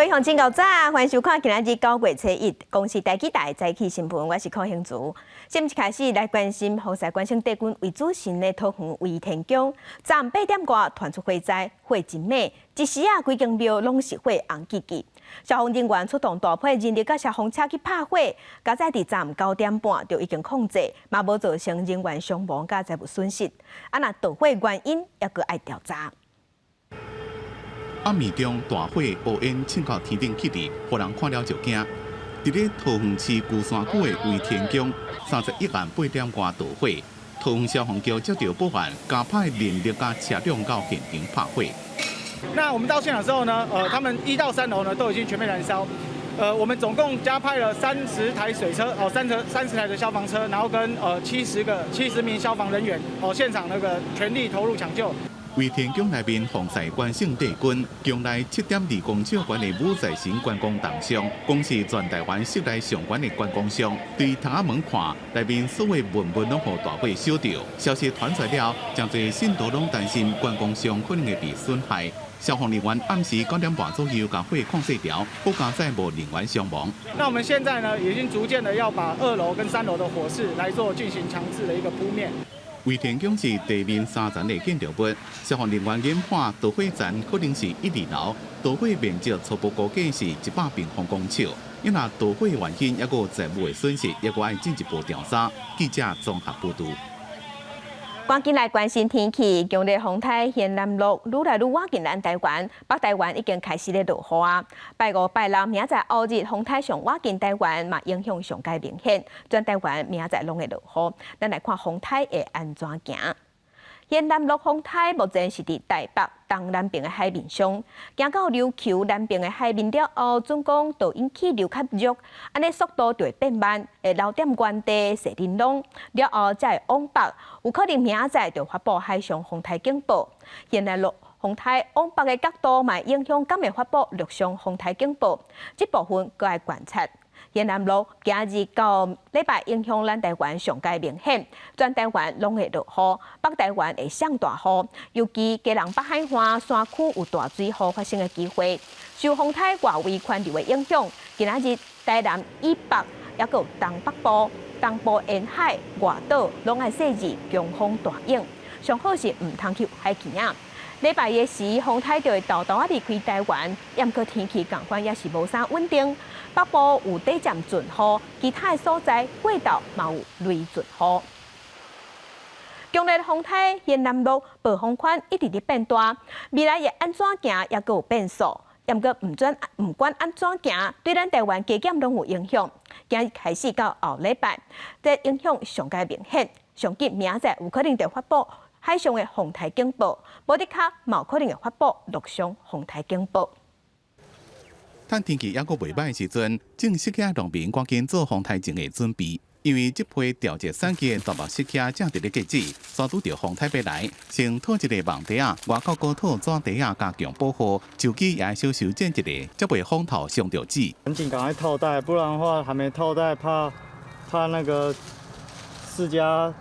位鄉親，早，歡迎收看今仔日9月初一公視台語台早起新聞，我是柯興竹。先一開始來關心防災關心帝君為主神的桃園圍天宮，昨暗8點外傳出火災，火真猛，一時啊，規間廟攏是火紅記記。消防人員出動大批人力佮消防車去拍火，佳哉佇昨暗9點半就已經控制，嘛無造成人員傷亡佮財物損失。啊，若導火原因猶閣愛調查。暗暝中大火烏煙衝到天頂去哩，予人看了就驚。佇咧桃園市龜山區的圍天宮，31暗8點外導火，桃園消防局接到報案，加派人力佮車輛到現場拍火。那我們到現場之後呢，他們1到3樓呢都已經全面燃燒。我們總共加派了30台水車，哦，30台的消防車，然後跟70名消防人員，哦，現場那個全力投入搶救。圍天宮內面奉祀關聖帝君，宮內7.2公尺懸的武財神關公銅像，講是全台灣室內上懸的關公像。對窗仔門看，內面所有文物攏予大火燒著。消息傳出了，誠濟信徒攏擔心關公像可能會被損害。消防人員暗時9點半左右共火控制牢，好佳哉無人員傷亡。那我們現在呢，已經逐漸的要把2樓跟3樓的火勢來做進行強制的一個撲滅。圍天宮是地面3層的建築物，消防人員研判導火層可能是一二樓，導火面積初步估計是100平方公尺。因若導火原因，猶閣有財物的損失，猶閣愛進一步調查。記者綜合報導。趕緊來關心天氣，強烈風颱興南樂愈來愈倚近咱台灣，北台灣已經開始咧落雨啊。拜五、拜六明仔載後日風颱上倚近台灣，嘛影響上蓋明顯，全台灣明仔載攏會落雨。咱來看風颱會按怎行。興南樂風颱目前是佇台北東南邊的海面上，行到琉球南邊的海面了後，準講導引氣流較弱，按呢速度就會變慢，會留踮原地踅玲瑯，了後才會往北，有可能明仔載就發布海上風颱警報。興南樂風颱往北的角度嘛，影響敢會發布陸上風颱警報，這部分閣愛觀察。興南樂今日到禮拜影響咱台灣上蓋明顯，全台灣攏會落雨，北台灣會上大雨，尤其基隆北海岸山區有大水雨發生的機會。受風颱外圍環流的影響，今仔日台南以北，猶閣有東北部、東部沿海、外島攏愛細緻強風大湧，上好是毋通去海墘仔。禮拜一時，風颱就會沓沓仔離開台灣，毋過天氣仝款也是無啥穩定。北部有短暫陣雨，其他的所在過晝嘛有雷陣雨。強烈風颱興南樂暴風圈一直佇變大，未來會按怎行，猶閣有變數。毋過毋管按怎行，對咱台灣加減攏有影響。今日開始到後禮拜，這影響上蓋明顯，上緊明仔載有可能就發布海上的風颱警報，無的較嘛有可能會發布陸上風颱警報。趁天氣猶閣袂䆀時陣，種釋迦農民趕緊做風颱前的準備，因為這批調節產季的大麥釋迦正佇咧結籽，煞拄著風颱欲來，先套一個網袋仔，外口閣套紙袋仔加強保護，樹枝也愛小修剪一下，才袂風頭傷著籽。趕緊趕快套袋，不然的話還沒套袋，怕怕那個釋迦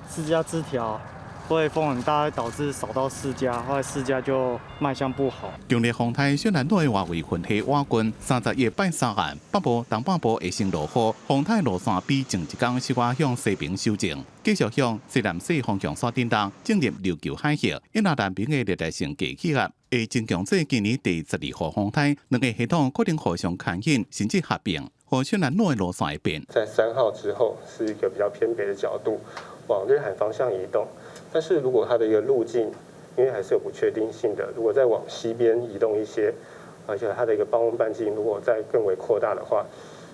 枝條會風很大，會導致掃到釋迦，後來釋迦就賣相不好。強烈風颱雪蘭莪的外圍雲系倚近，31拜三暗，北部、東半部會先落雨，風颱路線比前一工小可向西邊修正，繼續向西南西方向煞振動，進入琉球海峽。因那南邊的熱帶性低氣壓會增強做今年第12號風颱，兩個系統可能互相牽引，甚至合併，予雪蘭莪的路線會變。在3號之後是一個比較偏北的角度，往日韓方向移動。但是如果它的一個路徑，因為還是有不確定性的，如果再往西邊移動一些，而且它的一個暴風半徑如果再更為擴大的話，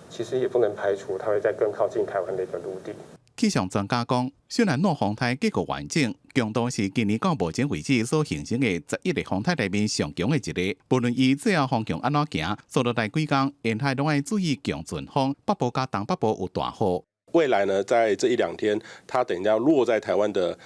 其實也不能排除它會再更靠近台灣的一個陸地。氣象專家講，雖然諾風颱結構完整，強度是今年到目前為止所形成的11個風颱內面上強的一個。無論伊最後方向按怎行，紲落來幾工，沿海攏愛注意強陣風，北部佮東北部有大雨。未來呢，在這一兩天，它等要落在台灣的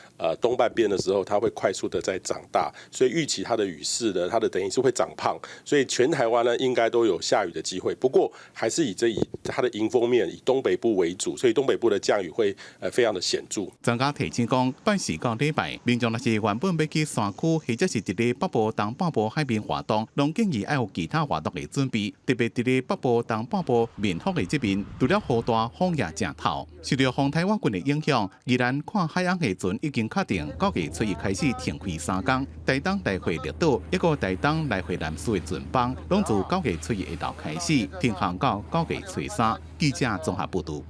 東半邊的時候，它會快速的在長大，所以預期它的雨勢呢，它的等於是會長胖，所以全台灣呢應該都有下雨的機會。不過還是以它的迎風面以東北部為主，所以東北部的降雨會非常的顯著。專家提醒講，拜四到禮拜，民眾若是原本欲去山區，或者是佇咧北部東半部海邊活動，攏建議愛有其他活動的準備，特別佇咧北部東半部民福的這邊，除了雨大，風也誠透。受著風颱瓦棍的影響，宜蘭看海翁的船已經確定九月初一開始停開三工，台東來回綠島，抑閣台東來回南勢的船班，攏自九月初一下晝開始停航到九月初三。記者綜合報導。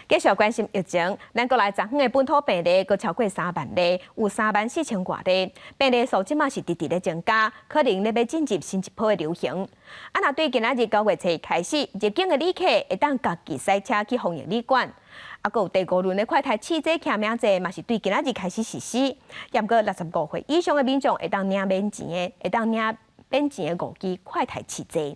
繼續關心疫情，咱國內昨昏的本土病例閣超過3萬例，有3萬4千外例，病例數這馬是直直咧增加，可能咧欲進入新一波的流行。啊，若對今仔日9月初一開始，入境的旅客會當家己駛車去防疫旅館。啊，閣有第五輪的快篩試劑簽名制，嘛是對今仔日開始實施。毋過65歲以上的民眾會當領免錢的，會當領免錢的五支快篩試劑。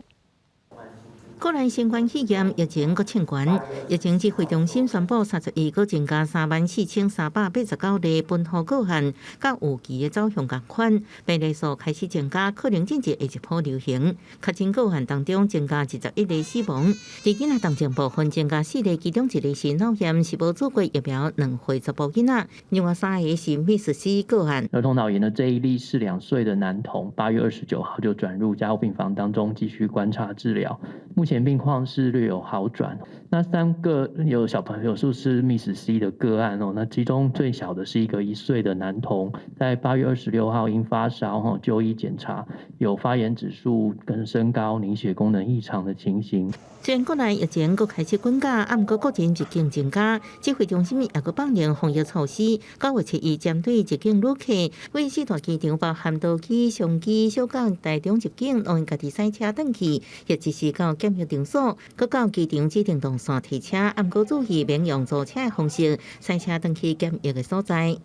國內新冠肺炎疫情閣衝懸，疫情指揮中心宣布，31閣增加34,389例本土個案，佮預期的走向仝款，病例數開始增加，可能進入下一波流行。確診個案當中增加21例死亡，佇囡仔當中部分增加四例，其中一例是腦炎，是無注過疫苗兩歲查埔囡仔，另外三个是 MIS-C 個案。兒童腦炎的這一例是2歲的男童，8月29號就轉入加護病房當中繼續觀察治療，目前病況是略有好轉。那三個有小朋友是 MIS-C 的個案哦，那其中最小的是一個1歲的男童，在8月26號因發燒吼就醫檢查，有發炎指數跟升高、凝血功能異常的情形。雖然國內疫情閣開始滾價，啊，毋過個人入境增加，指揮中心也閣放寬防疫措施。9月初一，針對入境旅客，為四大機場包含桃機、松機、小港、台中入境，攏用家己駛車轉去，或者是到檢疫場所，閣到機場指定動線提車，啊，毋過注意免用租車的方式駛車轉去檢疫的所在。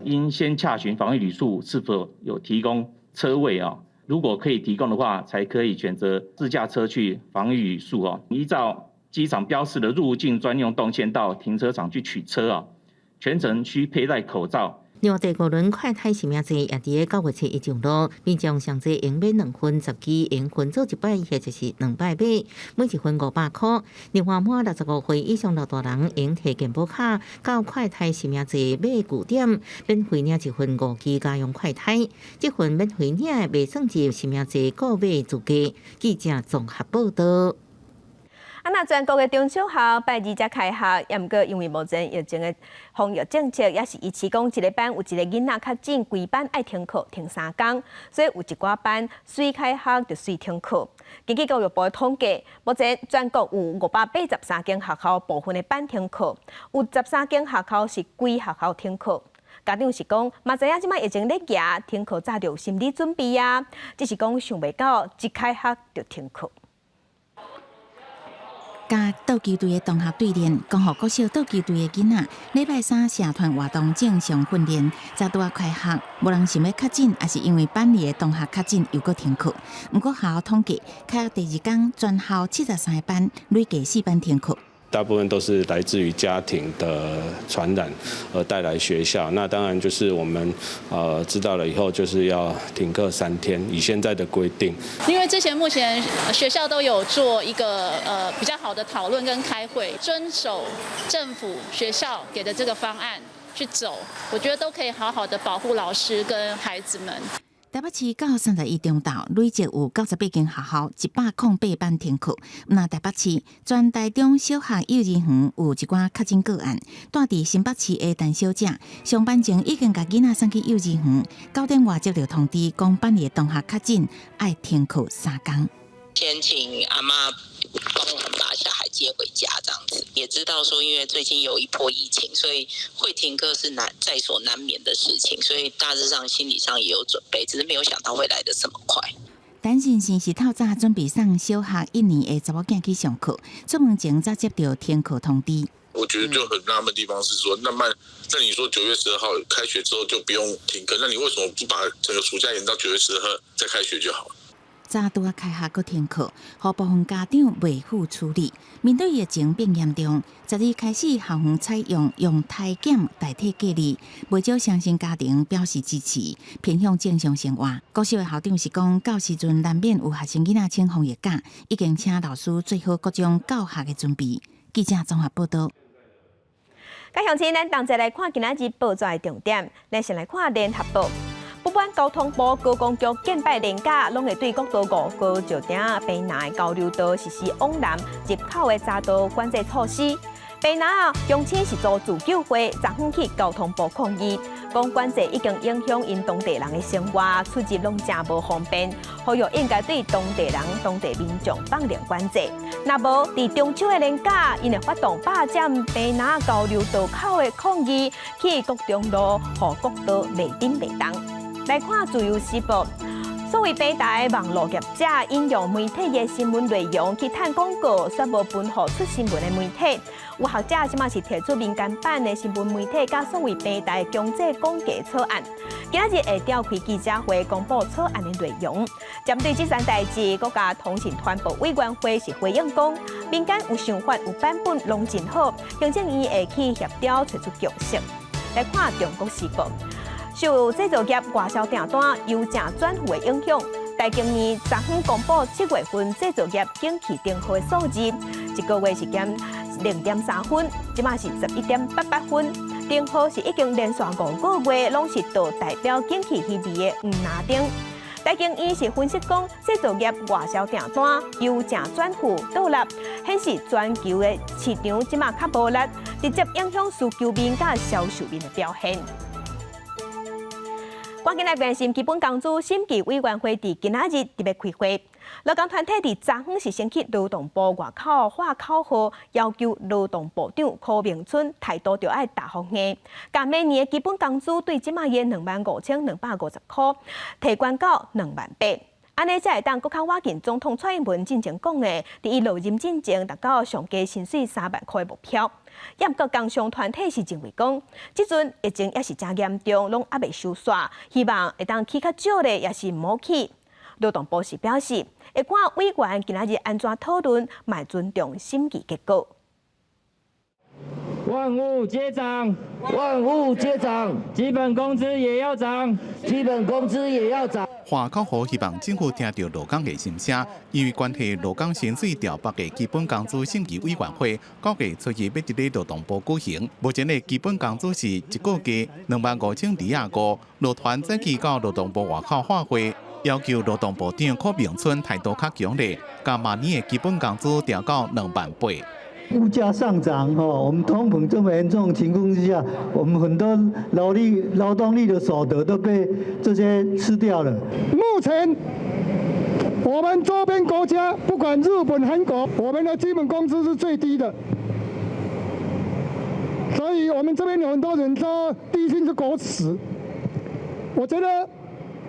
應先洽詢防疫旅宿是否有提供車位啊？如果可以提供的話，才可以選擇自駕車去防疫旅宿哦。依照機場標示的入境專用動線到停車場去取車啊，全程需佩戴口罩。另外，第五輪快篩實名制也佇咧9月初一上路，民眾上濟會用買兩份十支，會用分做一擺或者是兩擺買，每一份500箍。另外，滿65歲以上老大人會用提健保卡到快篩實名制買據點，免費領一份五支家用快篩，這份免費領的袂算入實名制購買資格。記者綜合報導。啊，若全國的中小學拜二才開學，也毋過因為目前疫情的防疫政策，也是維持講一個班有一個囡仔確診，規班愛停課停三工，所以有一寡班隨開學就隨停課。根據教育部的統計，目前全國有583間學校部分的班停課，有13間學校是規學校停課。家長是講，嘛知影這擺疫情咧行，停課早就有心理準備啊，只是講想袂到一開學就停課。佮桌球隊的同學對練，光復國小桌球隊的囡仔，禮拜三社團活動正常訓練，才拄仔開學，無人想欲確診，抑是因為班裡的同學確診又閣停課。毋過學校統計，開學第二工，全校73個班，累計四班停課。大部分都是來自於家庭的傳染而帶來學校，那當然就是我們知道了以後，就是要停課三天，以現在的規定。因為之前目前學校都有做一個比較好的討論跟開會，遵守政府學校給的這個方案去走，我覺得都可以好好的保護老師跟孩子們。台北市到31中晝累計有98間學校108班停課。若台北市全台中小學幼兒園有一寡確診個案，住佇新北市的陳小姐上班前已經共囡仔送去幼兒園，9點外接著通知，講班裡的同學確診，愛停課三工。先請阿嬤幫我們把小孩接回家，這樣子也知道說，因為最近有一波疫情，所以會停課是難在所難免的事情，所以大致上心理上也有準備，只是沒有想到會來得這麼快。陳先生是透早準備送小學一年的查某囝去上課，出門前才接著停課通知。我覺得就很納悶的地方是說，那麼那你說9月12號開學之後就不用停課，那你為什麼不把整個暑假延到9月12號再開學就好了？昨拄仔開學閣停課，予部分家長袂赴處理。面對疫情變嚴重，十二開始校園採用用篩檢代替隔離，袂少雙薪家庭表示支持，偏向正常生活。國小的校長是講，到時陣難免有學生囡仔請防疫假，已經請老師做好各種教學的準備。記者綜合報道。各位鄉親，咱同齊來看今仔日報紙的重點。咱先來看聯合報，不管交通部觀光局見擺連假，攏會對國道5號石碇平林的交流道實施往南入口的匝道管制措施。平林啊，鄉親是組自救會，昨昏去交通部抗議，講管制已經影響𪜶當地人的生活，出入攏誠無方便，呼籲應該對當地人、當地民眾放寬管制。若無佇中秋的連假，𪜶會發動霸佔平林交流道口的抗議，去國中路予國道袂振袂動。來看自由時報。所謂平台網路業者引用媒體的新聞內容去趁廣告，煞無分予出新聞的媒體。有學者這馬是提出民間版的新聞媒體佮所謂平台強制廣告草案，今仔日會召開記者會公布草案的內容。針對這件代誌，國家通訊傳播委員會是回應講，民間有想法有版本攏真好，行政院會去協調揣出共識。來看中國時報。受製造業外銷訂單由正轉負的影響，台經院昨昏公布7月份製造業景氣燈號的數字，一個月是減0.3分，這馬是11.88分，燈號是已經連續5個月攏是倒代表景氣稀微的黃藍燈。台經院是分析講，製造業外銷訂單由正轉負倒立，顯示全球的市場這馬較無力，直接影響需求面佮銷售面的表現。趕緊來關心基本工資審議委員會佇今仔日特別開會，勞工團體佇昨昏是先去勞動部外口喊口號，要求勞動部長柯明春態度著愛大予硬，共明年的基本工資對這馬的25,250箍提懸到2萬8，按呢才會當閣較倚近總統蔡英文進前講的，佇伊落任進前達到上低薪水3萬箍的目標。毋過工商團體是認為講，這陣疫情猶是誠嚴重，攏猶未收煞，希望會當起較少咧，抑是毋好起。勞動部是表示，會看委員今仔日按怎討論，嘛會尊重審議結果。萬物皆漲，萬物皆漲，基本工資也要漲，基本工資也要漲。喊口號希望政府聽著勞工的心聲，因為關係勞工薪水調幅的基本工資審議委員會，9月初一欲佇咧勞動部舉行。目前的基本工資是一個月25,225，勞團早起到勞動部外口喊話，要求勞動部長柯明春態度較強烈，共明年的基本工資調到2萬8。物價上漲，我們通膨這麼嚴重的情況之下，我們很多勞力、勞動力的所得都被這些吃掉了。目前，我們周邊國家，不管日本、韓國，我們的基本工資是最低的，所以我們這邊有很多人說低薪是國恥，我覺得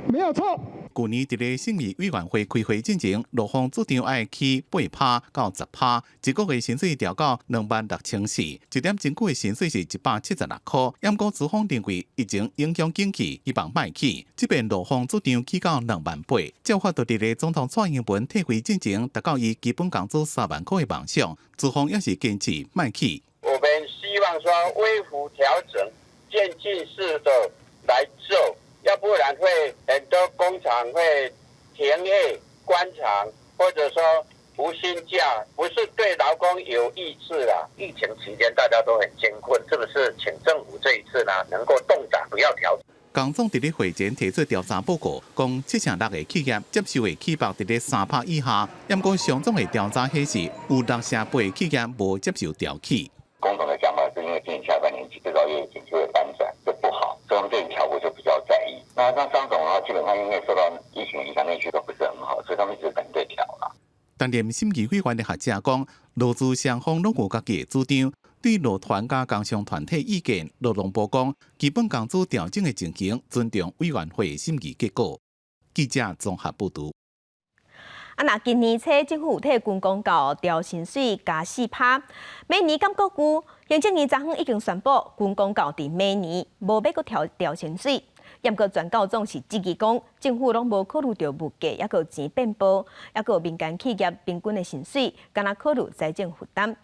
沒有錯。舊年佇咧審議委員會開會進前，勞方主張愛起8趴到10趴，一個月薪水調到26,400，一點鐘久的薪水是176箍。毋過資方認為疫情影響景氣，希望莫起。這邊勞方主張起到2萬8，才有法度佇咧總統蔡英文退位進前達到伊基本工資3萬箍的夢想。資方猶是堅持莫起。我們希望說微幅調整，漸進式的來做。要不然會很多工廠會停業、關廠，或者說無薪假，不是對勞工有益處啦。疫情期間大家都很艱困，是不是？請政府這一次呢，能夠凍漲，不要調。工總佇咧會前提出調查報告，講7成6个企業接受的起幅佇咧3趴以下，毋過商總的調查顯示，有6成8的企業無接受調起。工總的講法是因為今年下半年製造業景氣會反轉，就不好，所以我們對調幅就比較在意。那那商總的話，基本上因為受到疫情影響，內需都不是很好，所以他們一直反對調啦。擔任審議委員的學者講，勞資雙方攏有家己的主張，對勞團佮工商團體意見，勞動部講基本工資調整的情形，尊重委員會審議結果。記者綜合報導。啊，若今年初政府有替軍公教調薪水加4趴，明年敢閣有？行政院昨昏已經宣布，軍公教佇明年無欲閣調調薪水。毋過全教總是質疑講，政府攏無考慮著物價，抑閣錢變薄，抑閣民間企業平均的薪水，敢若考慮財政負擔。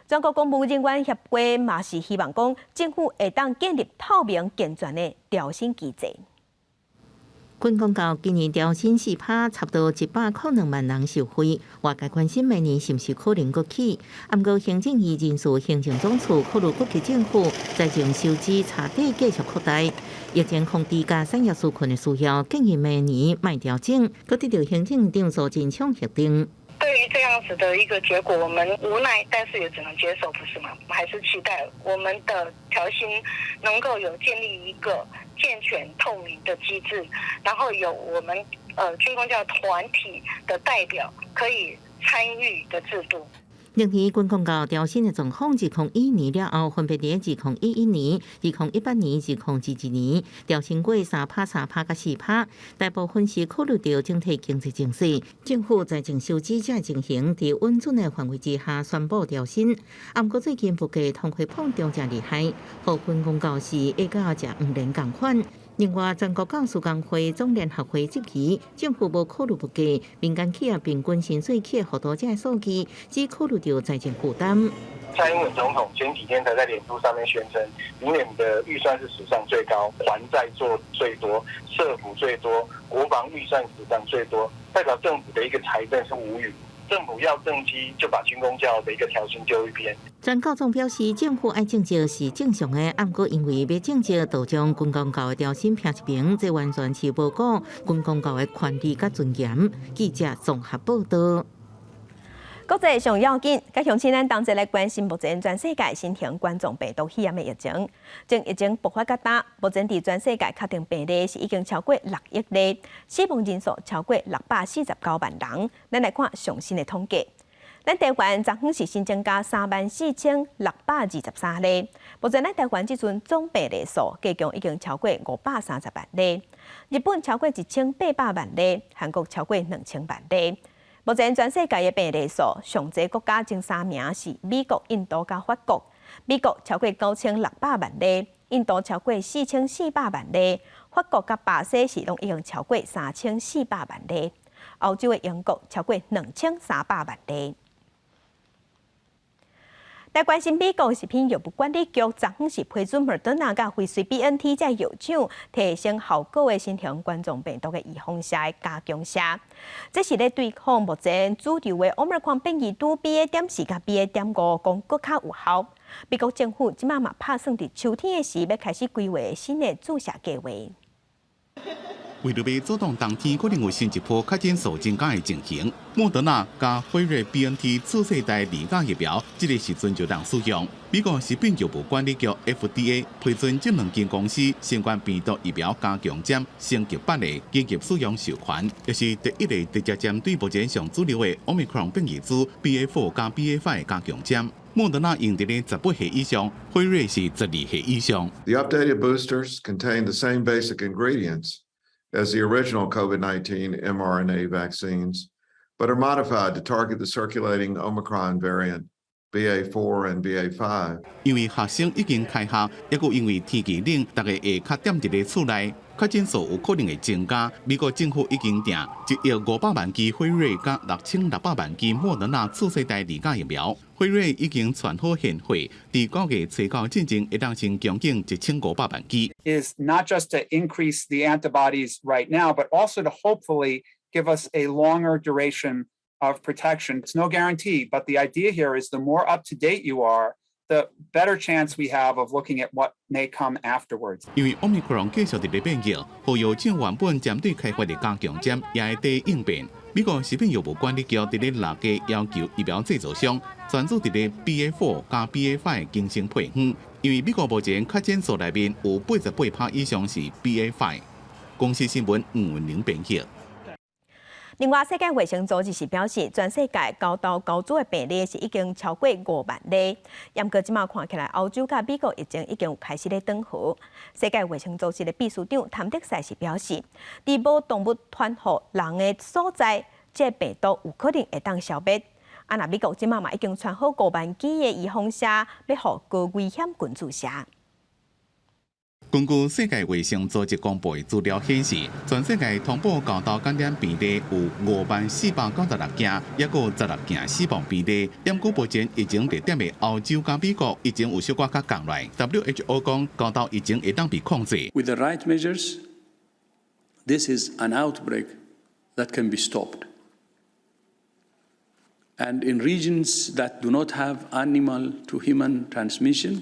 全國公務人員協會嘛是希望講，政府會當建立透明健全的調薪機制。軍公教今年調薪4%，差不多102萬人受惠。外界關心明年是毋是可能閣起？毋過行政院人事行政總處考慮各級政府財政收支差距繼續擴大，疫情控制佮產業紓困的需要，建議明年莫調整，閣得著行政長蘇貞昌核定。對於這樣子的一個結果，我們無奈，但是也只能接受，不是嗎？我們還是期待我們的調薪能夠有建立一個健全透明的機制，然後有我們軍公教團體的代表可以參與的制度。另外，軍公教調薪的狀況，2021年了後，分別佇2011年、2018年、2022年調升過3趴、3趴佮4趴。大部分是考慮著整體經濟情勢，政府財政收支這情形，佇穩準的範圍之下宣布調薪。毋過最近物價通貨膨脹誠厲害，予軍公教是會佮食黃連仝款。另外，全國教師工會總聯合會質疑，政府無考慮物價、民間企業平均薪水起的幅度這個數據，只考慮著財政負擔。蔡英文總統前幾天才在臉書上面宣稱，明年的預算是史上最高，還債做最多，社福最多，國防預算史上最多，代表政府的一個財政是無虞。政府要政績，就把軍公教的一個調薪丟一邊。全教總表示，政府愛政績是正常的，毋過因為欲政績，就將軍公教的調薪撇一邊，這完全是無顧軍公教的權利佮尊嚴。記者綜合報導。國際上要緊，佮鄉親咱同齊來關心目前全世界新型冠狀病毒肺炎的疫情。從疫情爆發到今，目前佇全世界確定病例是已經超過6億例，死亡人數超過649萬人。咱來看上新的統計，咱台灣昨昏是新增加34,623例，目前咱台灣這陣總病例數加總已經超過530萬例。日本超過1800萬例，韓國超過2000萬例。目前全世界的病例數，上濟國家前三名是美國、印度佮法國。美國超過9600萬例，印度超過4400萬例，法國佮巴西是攏已經超過3400萬例。歐洲的英國超過2300萬例。來關心美國食品藥物管理局，昨昏是批准莫德納佮輝瑞 BNT 這藥廠提升效果的新型冠狀病毒的預防射的加強射。這是咧對抗目前主流的奧密克戎變異株 BA.4佮 BA.5，講閣較有效。美國政府這馬嘛拍算佇秋天的時欲開始規劃新的注射計劃。為著欲阻擋冬天可能有新一波確診數增加的情形，莫德納佮輝瑞 BNT 次世代二價疫苗，這個時陣就通使用。美國食品藥物管理局 FDA 批准這兩間公司新冠病毒疫苗加強針升級版的緊急使用授權，也是第一個直接針對目前上主流的奧密克戎變異株 BA4 佮 BA5 加強針。莫德納用佇咧18歲以上，輝瑞是12歲以上。 The updated boosters contain the same basic ingredients as the original COVID-19 mRNA vaccines, but are modified to target the circulating Omicron variant BA4 and BA5. 因為學生已經開學，抑閣因為天氣冷，逐家會較踮佇咧厝內，確診數有可能會增加。美國政府已經訂1億500萬劑輝瑞佮6600萬劑莫德納次世代二價疫苗。輝瑞已經傳好現貨，佇9月初九進前會當先供應1500萬劑。 Is not just to increase the antibodies right now, but also to hopefully give us a longer duration of protection. It's no guarantee, but the idea here is the more up to date you are, the better chance we have of looking at what may come afterwards. 因為奧密克戎繼續佇咧變異，予藥廠原本針對開發的加強針也會佇應變。美國食品藥物管理局佇咧6月要求疫苗製造商專注佇咧 BA4 佮 BA5 更新配方，因為美國目前確診數內面有88%以上是 BA5。公視新聞吳文玲編譯。另外，世界衛生組織是表示，全世界猴痘猴痘的病例是已經超過5萬例。毋過這馬看起來，歐洲佮美國疫情已經有開始咧轉好。世界衛生組織的秘書長譚德塞是表示，佇無動物傳予人的所在，這個病毒有可能會當消滅。啊，若美國這馬嘛已經傳好5萬劑的預防射，欲予高危險群注射。根據世界衛生組織公布的資料顯示，全世界通報猴痘感染病例有50,496件，抑閣有16件死亡病例。毋過目前疫情熱點的歐洲佮美國疫情有小可較降落來。WHO 講猴痘疫情會當被控制。 With the right measures, this is an outbreak that can be stopped. And in regions that do not have animal to human transmission,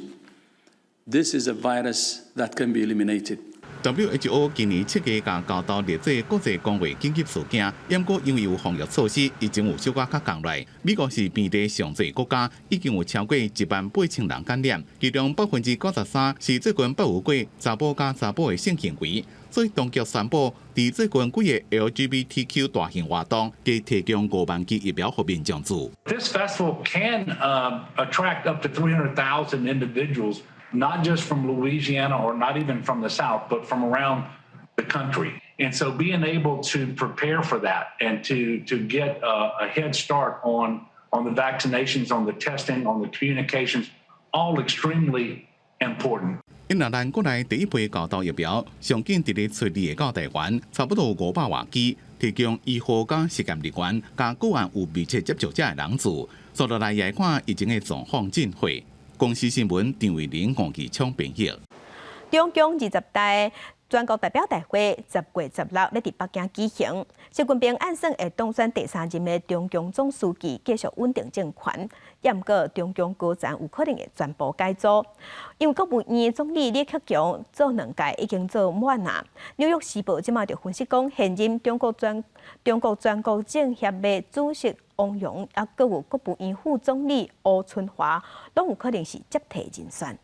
this is a virus that can be eliminated. WHO 今年7月共猴痘列做國際公衛緊急事件，毋過因為有防疫措施，疫情有小可較降落來。美國是病例上濟國家，已經有超過18,000人感染，其中93%是最近捌有過查埔佮查某的性行為。所以當局宣布，佇最近幾个 LGBTQ 大型活動，共提供5萬劑疫苗予民眾注。 This festival can attract up to 300,000 individuals, not just from Louisiana or not even from the South, but from around the country. And so being able to prepare for that and to get a head start on the vaccinations, on the testing, on the communications, all extremely important. 因為咱國內第一批猴痘疫苗，上緊佇咧初二會到台灣，差不多500外劑，提供醫護佮實驗人員，佮個案有密切接觸者的人注。接落來也看疫情的狀況進化。公視新聞張慧玲、黃繼聰編譯。中共二十大全國代表大會10月16欲佇北京舉行，習近平按算會當選第三任的中共總書記，繼續穩定政權。毋過中共高層有可能會全部改組，因為國務院總理李克強做兩屆已經做滿啊。紐約時報這馬就分析講，現任中國全國政協的主席汪洋，抑閣有國務院副總理胡春華，攏有可能是接替人選。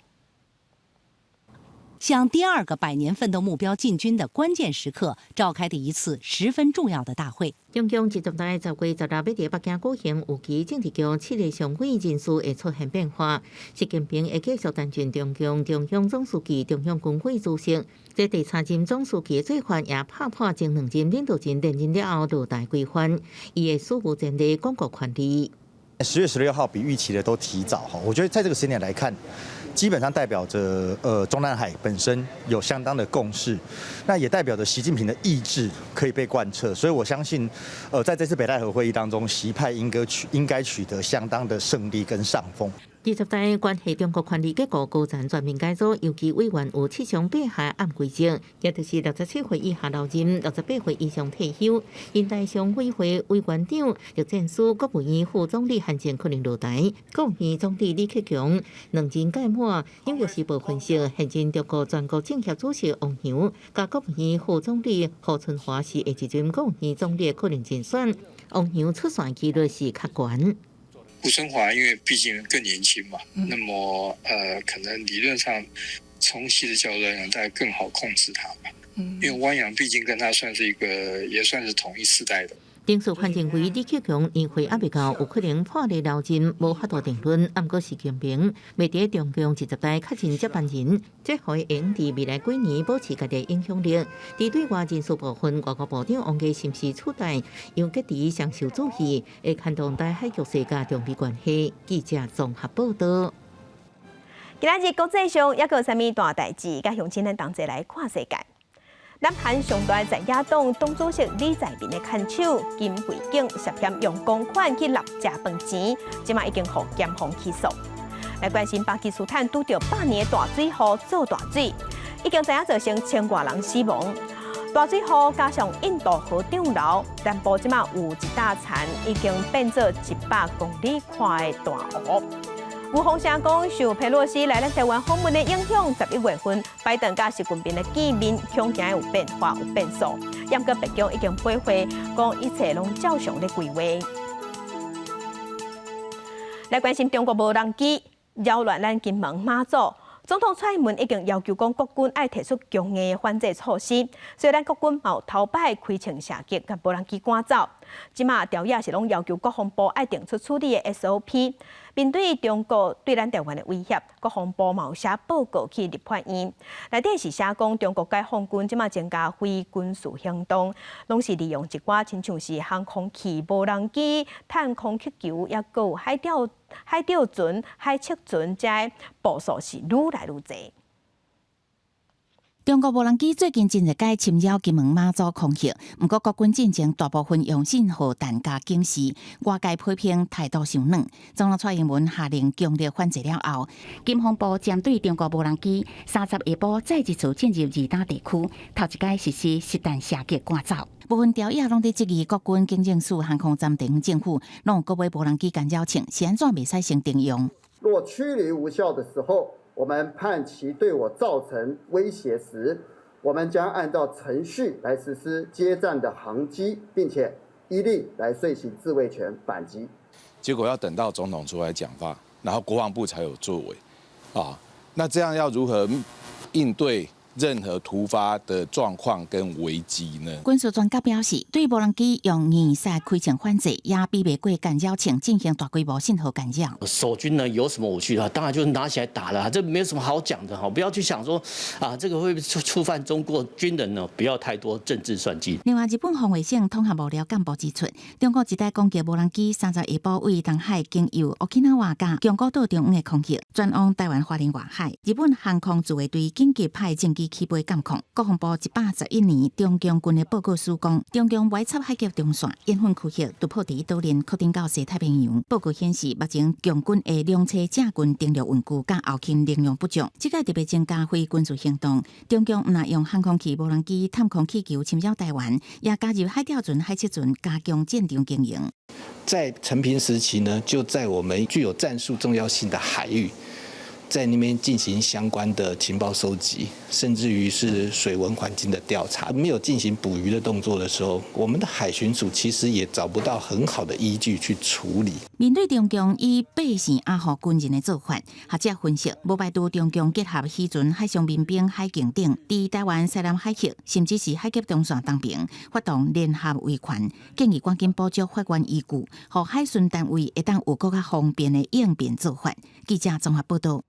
向第二個百年奮鬥目標進軍的關鍵時刻召開的一次十分重要的大會。中共二十大10月16欲佇北京舉行，預期政治局七个常委人事會出現變化。習近平會繼續擔任中共中央總書記、中央軍委主席。這第三任總書記的做法也拍破前兩任領導人連任了後落台規範，伊會史無前例鞏固權力。 10月16號比預期的都提早哈，我覺得在這個時間點來看，基本上代表着中南海本身有相當的共識，那也代表着習近平的意志可以被貫徹，所以我相信，在這次北戴河會議當中，習派應該取得相當的勝利跟上風。二十大關係中國權力結構高層全面改組，尤其委員有七上八下按規則，也就是67歲以下留任，68歲以上退休。人大常委會委員長栗戰書、國務院副總理韓正可能落台，國務院總理李克強兩任屆滿。紐約時報分析，現任中國全國政協主席汪洋，佮國務院副總理胡春華是下一任國務院總理可能人選。汪洋出線幾率是較懸。胡春華因為畢竟更年輕嘛，那麼可能理論上從習的角度來講，大概更好控制他嘛。因為汪洋畢竟跟他算是一個，也算是同一世代的。丁書寬認為李克強年歲猶未到，有可能破例留任，無法度定論。毋過習近平欲佇中共二十大確認接班人，這予伊會佇未來幾年保持家己影響力。佇對外人事部分，外交部長王毅是毋是取代楊潔篪上受注意，會牽動台海局勢佮中美關係。記者綜合報道。今仔日國際上猶閣有啥物大代誌？佮鄉親咱同齊來看世界。南韓上大在野黨黨主席李在明的牽手金惠景涉嫌用公款去擸食飯錢，這馬已經予檢方起訴。來關心巴基斯坦拄著百年大水禍做大水，已經知影造成千外人死亡。大水禍加上印度河漲流，南部這馬有一大層已經變做100公里寬的大湖。有風聲講，受佩洛西來咱台灣訪問的影響，11月份拜登佮習近平的見面，恐驚有變化、有變數。毋過白宮已經回話，講一切攏照常咧規劃。來關心中國無人機擾亂咱金門馬祖，總統蔡英文已經要求講國軍愛提出強硬的反制措施。雖然國軍嘛有頭擺開槍射擊，共無人機趕走。這馬朝野是攏要求國防部愛定出處理的 SOP。面對中國對咱台灣的威脅，國防部嘛有寫報告去立法院。內底是寫講中國解放軍這馬增加非軍事行動，攏是利用一寡親像是航空器、無人機、探空氣球，抑閣有海釣船、海測船，這步數是愈來愈濟。中國無人機最近真濟擺侵擾金門馬祖空域，毋過國軍進前大部分用信號彈共警示，外界批評態度傷軟。總統蔡英文下令強力反制了後，金防部針對中國無人機30下晡再一次進入二打地區，頭一擺實施實彈射擊趕走。部分朝野攏佇質疑國軍警政署航空站地方政府攏有購買無人機干擾槍，是按怎袂使先停用？若驅離無效的時候，我們判其對我造成威脅時，我們將按照程序來實施接戰的航機，並且依例來遂行自衛權反擊。結果要等到總統出來講話，然後國防部才有作為，啊，那這樣要如何應對任何突發的狀況跟危機呢？軍事專家表示，對無人機用硬塞開槍反制，也比袂過干擾槍進行大規模信號干擾。守軍呢有什麼武器啊？當然就是拿起來打了，這沒有什麼好講的哈。不要去想說啊，這個會觸犯中國軍人呢？不要太多政治算計。另外，日本防衛省統合幕僚幹部指出，中國一台攻擊無人機30下晡位東海經由沖縄佮宮古島中央的空域，轉往台灣花蓮外海。日本航空自衛隊緊急派戰機起飛監控。國防部111年中共軍的報告書講，中共歪插海峽中線，延伸區域突破佇島鏈擴展到西太平洋。報告顯示，目前共軍的兩棲正軍登陸運具佮後勤能量不足，這個特別增加非軍事行動。中共毋但用航空器、無人機、探空氣球侵擾台灣，也加入海釣船、海測船，加強戰場經營。在承平時期呢，就在我們具有戰術重要性的海域，在那邊進行相關的情報收集，甚至於是水文環境的調查。沒有進行捕魚的動作的時候，我們的海巡署其實也找不到很好的依據去處理。面對中共以百姓壓服軍人的做法，學者分析，無排除中共結合漁船、海上民兵、海警等，佇台灣西南海域，甚至是海峽中線東爿發動聯合維權，建議趕緊補足法源依據，予海巡單位會當有閣較方便的應變做法。記者綜合報導。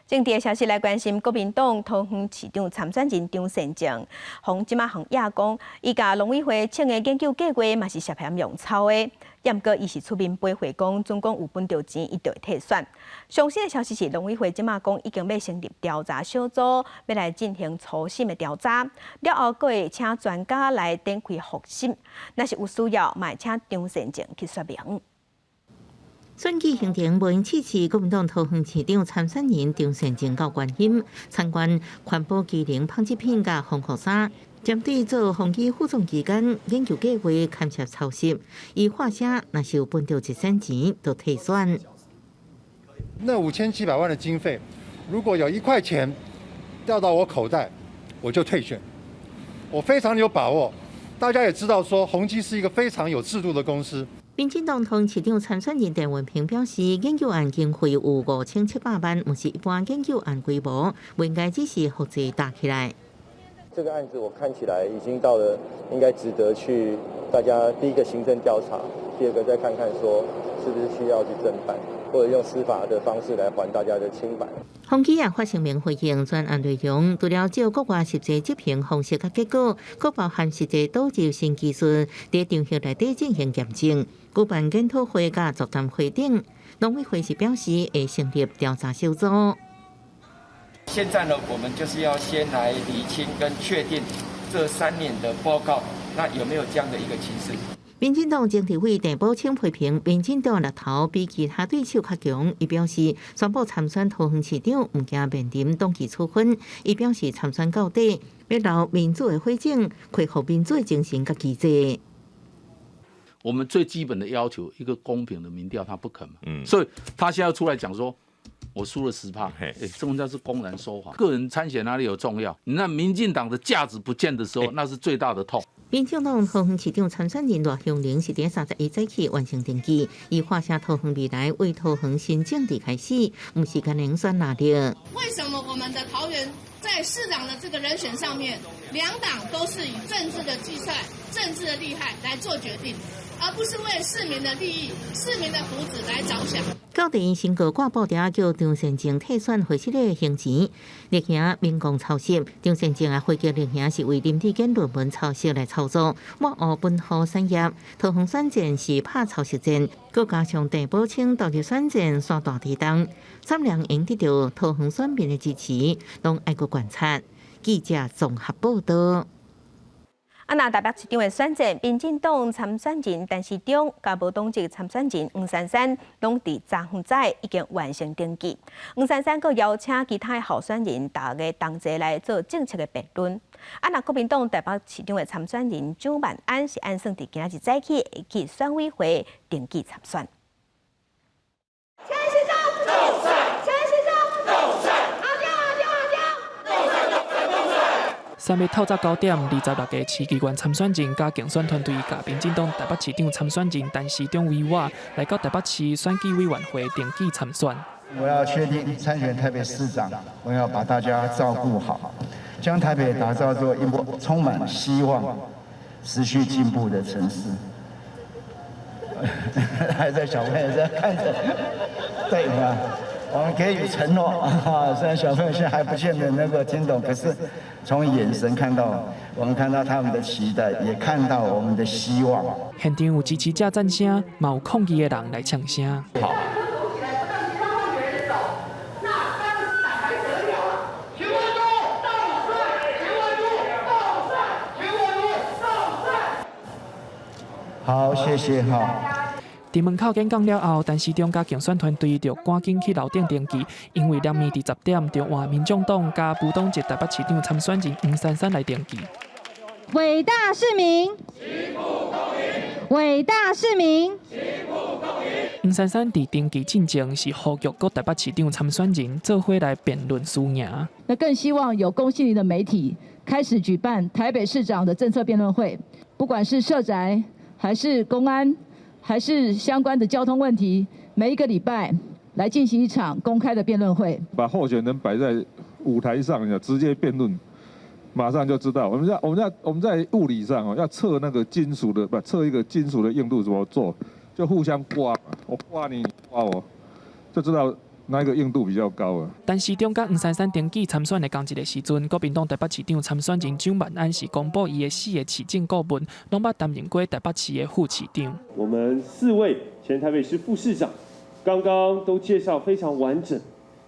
政治的消息來關心，國民黨桃園市長參選人張善政，予這馬予指講，伊共農委會請的研究計劃嘛是涉嫌用抄的，毋過伊是出面回駁講，總共有分著錢，伊就會退選。上新的消息是，農委會這馬講已經欲成立調查小組，欲來進行初審的調查，了後閣會請專家來展開複審，若是有需要，嘛會請張善政去說明。選舉行程無閒試試，國民黨桃園市長參選人張善政到觀音參觀環保機能紡織品佮防護衫，針對做宏基副總期間研究計劃牽涉抄襲，伊發聲若是有分著一仙錢，就退選。那5700萬的經費，如果有1塊錢掉到我口袋，我就退選。我非常有把握，大家也知道說宏基是一個非常有制度的公司。民進黨桃園市長參選人陳文平表示，研究案經費有5700萬，毋是一般研究案規模，不應該只是複製打起來。這個案子我看起來已經到了應該值得去大家第一個行政調查，第二個再看看說是不是需要去偵辦，或者用司法的方式來還大家的清白。宏基也發聲明回應專案內容，除了照國外實際執行方式佮結果，閣包含實際導入新技術，佇場域內底進行驗證、舉辦研討會佮座談會等。農委會是表示會成立調查小組。現在呢，我們就是要先來釐清跟確定這3年的報告，那有沒有這樣的一個情勢？民進黨前立委鄭寶清批評民進黨獵頭比其他對手較強，伊表示宣布參選桃園市長，毋驚面臨黨紀處分。伊表示參選到底，欲留民主的火種，恢復民主的精神佮機制。我們最基本的要求，一個公平的民調，他不肯嘛。所以他現在出來講說，我輸了10趴，哎，這種叫是公然說謊。個人參選哪裡有重要？你那民進黨的價值不見的時候，那是最大的痛。民進黨桃園市長參選人賴香伶是佇31早起完成登記，伊發聲桃園未來為桃園新政治開始，毋是干焦選哪裡。為什麼我們的桃園在市長的這個人選上面，兩黨都是以政治的計算、政治的利害來做決定，而不是為市民的利益、市民的福祉來着想？到底新閣掛布條叫張善政退選會失的行程，力行民共抄襲，張善政也回擊力行是為林智堅論文抄襲來操作，抹黑本土產業，桃園選戰是拍抄襲戰，閣加上鄭寶清投入選戰山大地動，三人會得著桃園選民的支持，攏愛閣觀察。記者綜合報道。啊，若台北市長的選戰，民進黨參選人陳時中佮無黨籍參選人黃珊珊，攏佇昨昏早已經完成登記。黃珊珊閣邀請其他的候選人，大家同齊來做政策的辯論。啊，若國民黨台北市長的參選人蔣萬安是按算佇今仔日早起會去選委會登記參選。陳時中，陳時中，阿中阿中阿中。三日透早9點，26個市議員參選人佮競選團隊，佮民進黨台北市長參選人陳時中為我來到台北市選舉委員會登記參選。我要確定參選台北市長，我要把大家照顧好，將台北打造做一個充滿希望、持續進步的城市。還在小朋友在看着，對啊，我們給予承諾啊，雖然小朋友現在還不見得能夠聽懂，可是從眼神看到，我們看到他們的期待，也看到我們的希望。現場有支持者讚聲，嘛有抗議的人來嗆聲。好。好，謝謝哈。佇門口演講了後，陳時中佮競選團隊就趕緊去樓頂登記，因為連暝佇10點就換民眾黨佮無黨籍台北市長參選人黃珊珊來登記。偉大市民，偉大市民。黃珊珊佇登記進前是呼籲各台北市長參選人做伙來辯論輸贏。那更希望有公信力的媒體開始舉辦台北市長的政策辯論會，不管是社宅還是公安，還是相關的交通問題，每一個禮拜來進行一場公開的辯論會。把候選人擺在舞台上，直接辯論，馬上就知道。我們在物理上哦，要測那個金屬的，不測一個金屬的硬度怎麼做，就互相刮，我刮你，刮我，就知道哪一個硬度比較高啊。陳時中佮黃珊珊登記參選的仝一个時陣，國民黨台北市長參選人蔣萬安是公布伊的四个市政顧問，攏捌擔任過台北市的副市長。我們四位前台北市副市長，剛剛都介紹非常完整，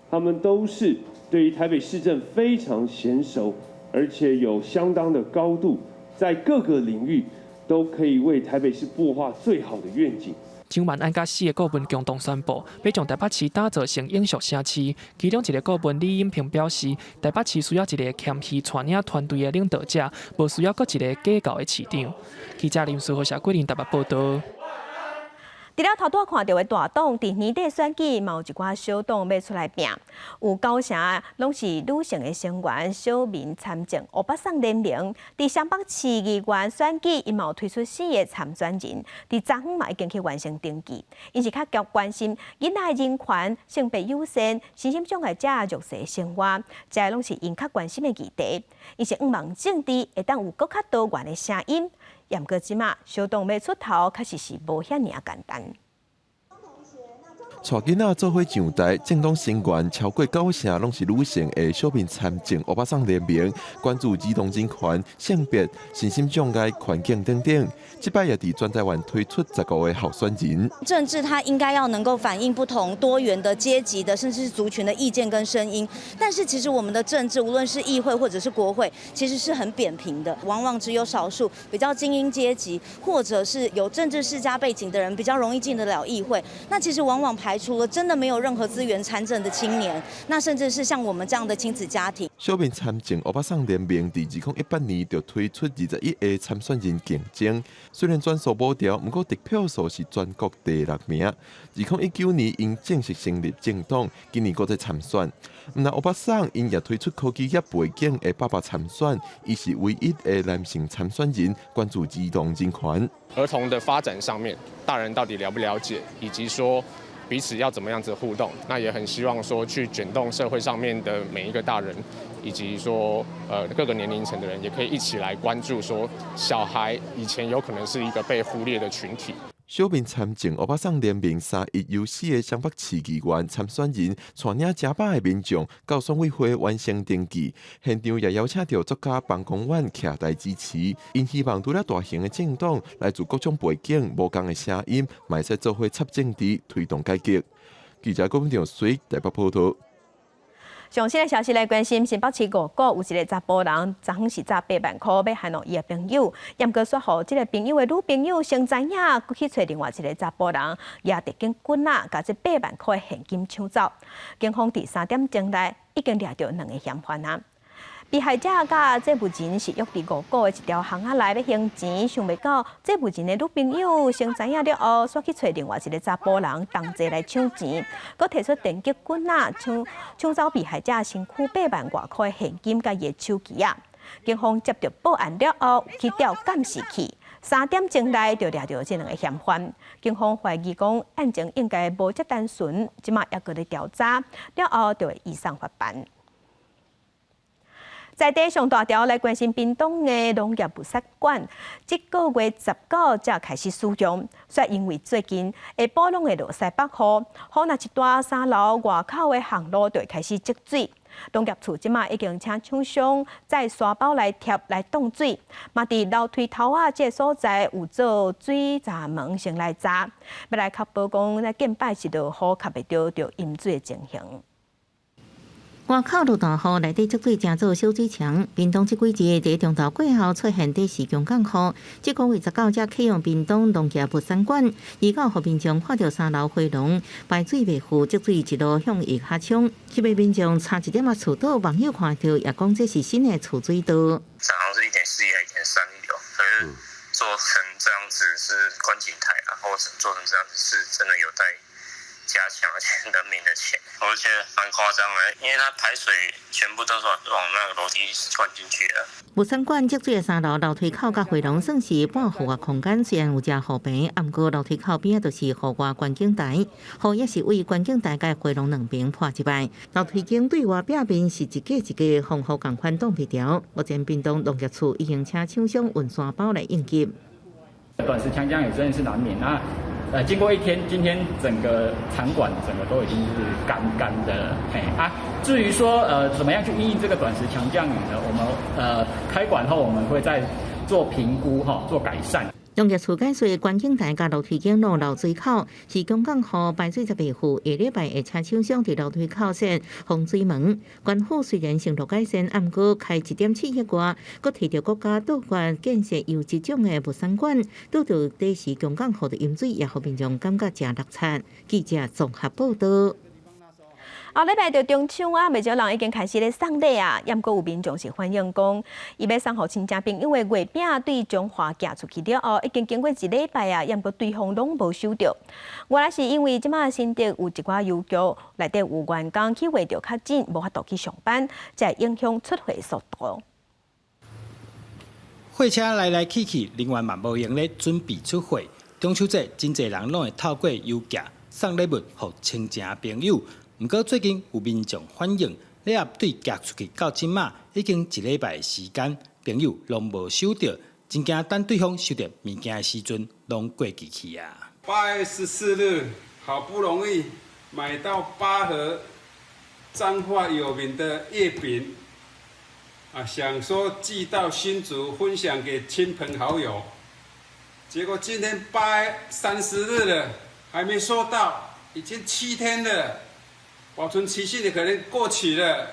他們都是對於台北市政非常嫻熟，而且有相當的高度，在各個領域都可以為台北市擘畫最好的願景。蔣萬安佮四个顧問共同宣布，欲將台北市打造成永續城市。其中一个顧問李永平表示，台北市需要一个謙虛帶領團隊的領導者，無需要閣一個計較的市長。記者林書豪、謝桂林台北報道。除了頭拄看著的大黨，佇年底選舉嘛有一寡小黨欲出來拚，有九成攏是女性的成員，小民參政歐巴桑聯盟，佇雙北市議員選舉，𪜶嘛有推出四个參選人，佇昨昏嘛已經去完成登記。𪜶是較關心囡仔的人權、性別友善、身心障礙者弱勢生活，這攏是𪜶較關心的議題。𪜶是向望政治會當有閣較多元的聲音。毋過這馬小黨欲出頭，確實是無遐爾仔簡單。帶囡仔做伙上台，政黨成員超過九成攏是女性的小民參政歐巴桑聯盟，關注兒童人權、性別、身心障礙、環境等等。這擺也佇全台灣推出15個候選人。政治它應該要能夠反映不同多元的階級的，甚至是族群的意見跟聲音。但是其實我們的政治，無論是議會或者是國會，其實是很扁平的，往往只有少數比較精英階級，或者是有政治世家背景的人比較容易進得了議會。那其實往往排除了真的沒有任何資源參政的青年，那甚至是像我們這樣的親子家庭。小民參政歐巴桑聯盟佇2018年就推出21個參選人競爭，雖然全數無掉，毋過得票數是全國第六名。2019年𪜶正式成立政黨，今年閣再參選。毋但歐巴桑𪜶也推出科技業背景的爸爸參選，伊是唯一的男性參選人，關注兒童人權。兒童的發展上面，大人到底了不了解，以及說彼此要怎麼樣子互動，那也很希望說去捲動社會上面的每一個大人，以及說各個年齡層的人，也可以一起來關注說小孩以前有可能是一個被忽略的群體。小民參政歐巴桑聯盟三一由四个雙北市議員參選人帶領成百个民眾到選委會完成登記，現場也邀請著作家彭公遠徛台支持，𪜶希望除了大型的政黨來自各種背景無仝的聲音，嘛會使做伙插政治，推動改革。記者郭文長隨台北報道。上新的消息來關心，新北市五股有一个查埔人，昨昏是詐8萬箍欲還予伊的朋友，毋過煞予這个朋友的女朋友先知影，閣去揣另外一个查埔人，攑電警棍仔，共這8萬箍的現金搶走。警方佇3點鐘內已經掠著兩个嫌犯啊。被害者佮債務人是約佇五股的一條巷仔內欲還錢，想袂到債務人的女朋友先知影了後，煞去揣另外一个查埔人同齊來搶錢，閣提出電擊棍仔搶搶走被害者身軀8萬外箍的現金佮伊的手機仔。警方接著報案了後，去調監視器，3點鐘內就掠著這兩个嫌犯。警方懷疑講案情應該無遮單純，這馬猶閣咧調查，了後就會移送法辦。在地上大條來關心屏東的農業物產館，這個月19才開始使用。煞因為最近下晡攏會落西北雨，雨若一大，三樓外口的巷路就會開始積水。農業處這馬已經請廠商載沙包來貼來擋水，嘛佇樓梯頭仔這个所在有做水閘門先來閘，欲來確保講咱見擺一落雨，較袂著著淹水的情形。外口落大雨，內底積水成做小水牆。屏東這幾日佇中晝過後出現短時強降雨，這個月19才啟用屏東農業物產館，預告予民眾看著三樓回廊排水袂赴，積水一路向下沖。這位民眾差一點仔厝倒，網友看著也講這是新的儲水道。好像是1.4億還1.3億哦，可是做成這樣子是觀景台，然後做成這樣子是真的有待加強，而且人民的錢，我覺得蠻誇張的，因為它排水全部都是往那個樓梯灌進去的。物產館積水的三樓樓梯口佮回廊算是半戶外空間，雖然有遮雨棚，毋過樓梯口邊仔就是戶外觀景台，雨也是對觀景台佮回廊兩邊潑入來。樓梯間對外壁面是一格一格防雨仝款擋皮條。目前屏東農業處已經請廠商運沙包來應急。短時強降雨真的是難免啊。經過一天，今天整個場館整個都已經是乾乾的了。嘿啊，至於說怎麼樣去因應這個短時強降雨呢？我們開館後我們會再做評估哈，做改善。農業處解說，觀景台佮樓梯間攏漏水口是強降雨排水才袂赴，下禮拜會請廠商佇樓梯口設防水門。官府雖然承諾改善，毋過開1.7億外，閣提著國家杜絕建設優質種的物產館，拄著短時強降雨的淹水，也予民眾感覺誠落漆。記者綜合報導。後禮拜就中秋啊，袂少人已經開始咧送禮啊。毋過有民眾是反映講，伊欲送予親戚朋友的月餅對彰化寄出去了後，已經經過一禮拜啊，毋過對方攏無收著。原來是因為這馬新竹有一寡郵局內底有員工去罹著確診，無法度去上班，才會影響出貨速度。貨車來來去去，人員嘛無閒咧準備出貨。中秋節真濟人攏會透過郵寄送禮物予親情朋友。毋過最近有民眾反映，禮盒對寄出去到這馬已經一禮拜的時間，朋友攏無收著，真驚等對方收著物件的時陣，攏過期去啊！ 8月14日，好不容易買到8盒彰化有名的月餅，啊，想說寄到新竹分享給親朋好友，結果今天8月30日了，還沒收到，已經7天了。保存期限可能過期了，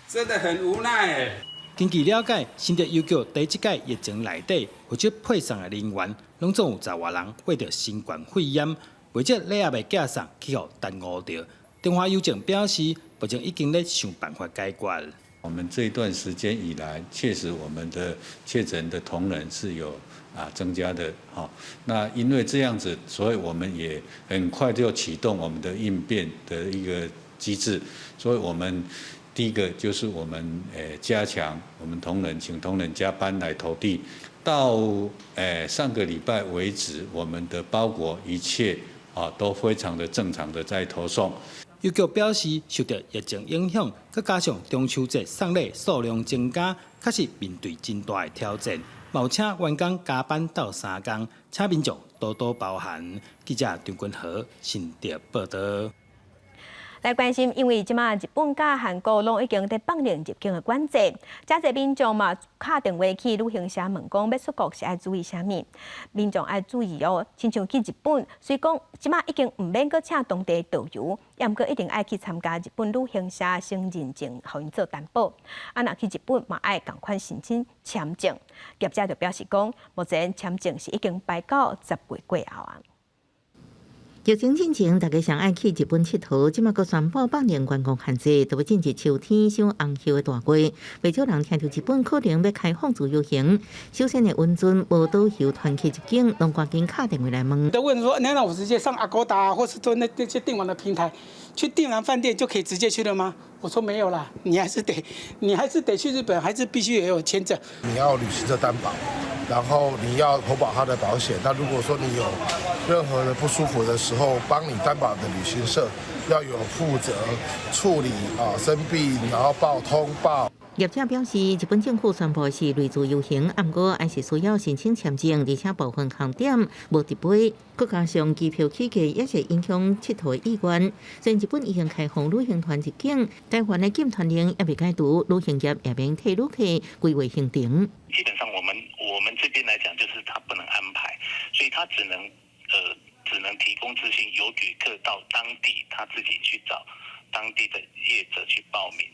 真的很無奈。根據了解，新竹郵局佇這屆疫情內底負責配送的人員，攏總有10外人患著新冠肺炎，袂少禮盒的寄送去予耽誤著。中華郵政表示，目前已經咧想辦法解決。我們這一段時間以來，確實我們的確診的同仁是有增加的，哈。那因為這樣子，所以我們也很快就啟動我們的應變的一個機制。所以我們第一個就是我們加強我們同仁，請同仁加班來投遞。到上個禮拜為止，我們的包裹一切啊都非常的正常的在投送。郵局表示，受著疫情影響，閣加上中秋節送禮數量增加，確實面對真大的挑戰。嘛有請員工加班鬥相共，請民眾多多包涵。記者張君和新竹報導。來關心，因為這馬日本佮韓國攏已經佇放寬入境的管制，誠濟民眾嘛敲電話去旅行社問講欲出國是愛注意啥物？民眾愛注意哦，親像去日本，雖講這馬已經毋免閣請當地導遊，猶毋過一定愛去參加日本旅行社先認證，予𪜶做擔保。啊，若去日本嘛愛仝款申請簽證。業者就表示講，目前簽證是已經排到10月過後啊。疫情進前，大家上愛去日本𨑨迌，這馬閣宣布放寬觀光限制，都欲進入秋天賞紅葉的大月。袂少人聽著日本可能欲開放自由行，首先會允准無導遊團客入境，攏趕緊敲電話來問。都問說，那我直接上 Agoda 或是做那些訂網的平台，去訂完飯店就可以直接去了嗎？我說沒有啦，你還是得去日本，還是必須也有簽證。你要旅行社擔保，然後你要投保他的保險。那如果說你有任何的不舒服的時候，幫你擔保的旅行社要有負責處理啊生病，然後報通報。業者表示，日本政府宣布是類自由行，毋過還是需要申請簽證，而且部分航點無直飛，閣加上機票起價也是影響𨑨迌的意願。雖然日本已經開放旅行團入境，台灣的禁團令猶未解除，旅行業也免替旅客規劃行程。基本上，我們這邊來講，就是他不能安排，所以他只能提供資訊，由旅客到當地他自己去找當地的業者去報名，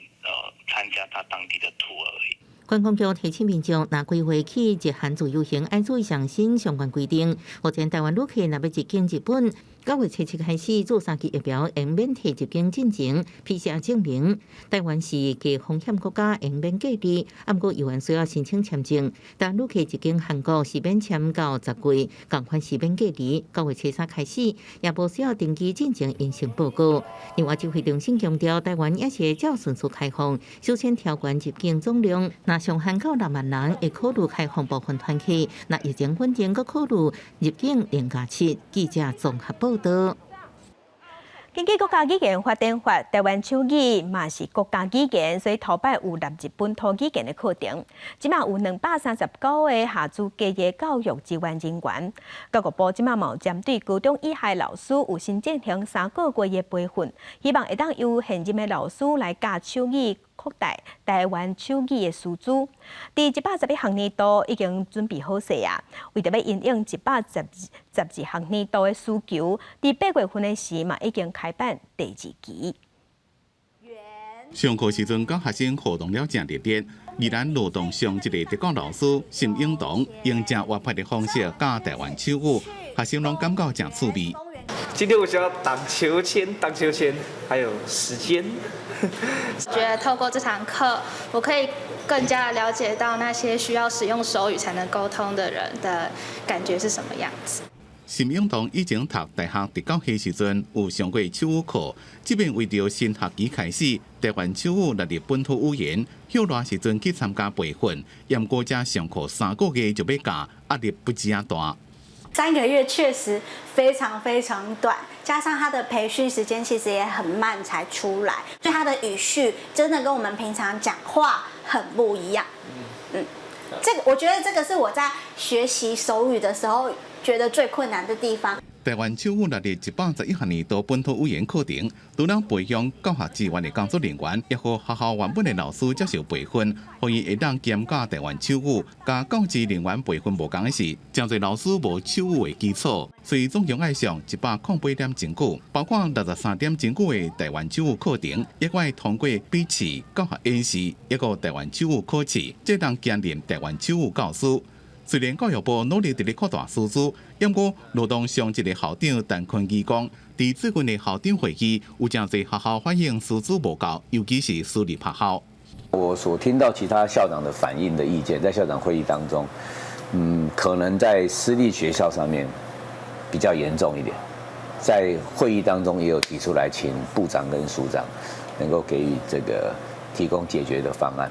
參加他當地的 tour 而已。觀光局提醒民眾，若規劃去日韓自由行，愛注意上新相關規定。目前台灣旅客若欲入境日本，9月7日開始注三劑疫苗，會免提入境進前 PCR 證明。台灣是低風險國家，會免隔離，毋過猶原需要申請簽證。但旅客入境韓國是免簽到10月，仝款是免隔離。9月3開始，也無需要登機進前陰性報告。另外，指揮中心強調，台灣也是會照順序開放，首先調懸入境總量，若上限到6萬人，會考慮開放部分團客。若疫情穩定，閣考慮入境0+7。記者綜合報道。根據國家語言發展法，台灣手語嘛是國家語言，所以頭擺有納入本土語言的課程。這馬有239個下資家的教育支援人員。教育部這馬嘛有針對高中以下老師有新進行3個月的培訓，希望會當由現任的老師來教手語，擴大台灣手語的師資。佇111學年度已經準備好勢啊，為著欲因應112學年度的需求，佇8月份的時嘛已經開辦第二期。上課時陣，佮學生互動了誠熱烈。宜蘭羅東上一個特教老師沈永東用誠活潑的方式教台灣手語，學生攏感覺誠趣味。今天我需要盪秋千，盪秋千，還有時間。覺得透過這堂課，我可以更加了解到那些需要使用手語才能溝通的人的感覺是什麼樣子。沈永東以前讀大學特教系時陣有上過手語課，這擺為著新學期開始，台灣手語納入本土語言，歇熱時陣去參加培訓，毋過才上課3個月就欲教，壓力不止仔大。 3個月確實非常非常短，加上他的培訓時間其實也很慢才出來，所以他的語序真的跟我們平常講話很不一樣。嗯，這個我覺得這個是我在學習手語的時候覺得最困難的地方。台灣手語納入111學年度本土語言課程，除了培養教學資源的工作人員，也予學校原本的老師接受培訓，予𪜶會當兼教台灣手語。佮教職人員培訓無仝的是，誠濟老師無手語的基礎，所以總共愛上108點鐘，包括63點鐘的台灣手語課程，也愛通過筆試、教學演示，抑閣台灣手語考試，才當兼任台灣手語教師。雖然教育部努力佇咧擴大師資，毋過羅東上一个校長陳坤基講，佇最近的校長會議，有誠濟學校反映師資無夠，尤其是私立學校。我所聽到其他校長的反映的意見，在校長會議當中，可能在私立學校上面比較嚴重一點，在會議當中也有提出來，請部長跟署長能夠給予這個提供解決的方案。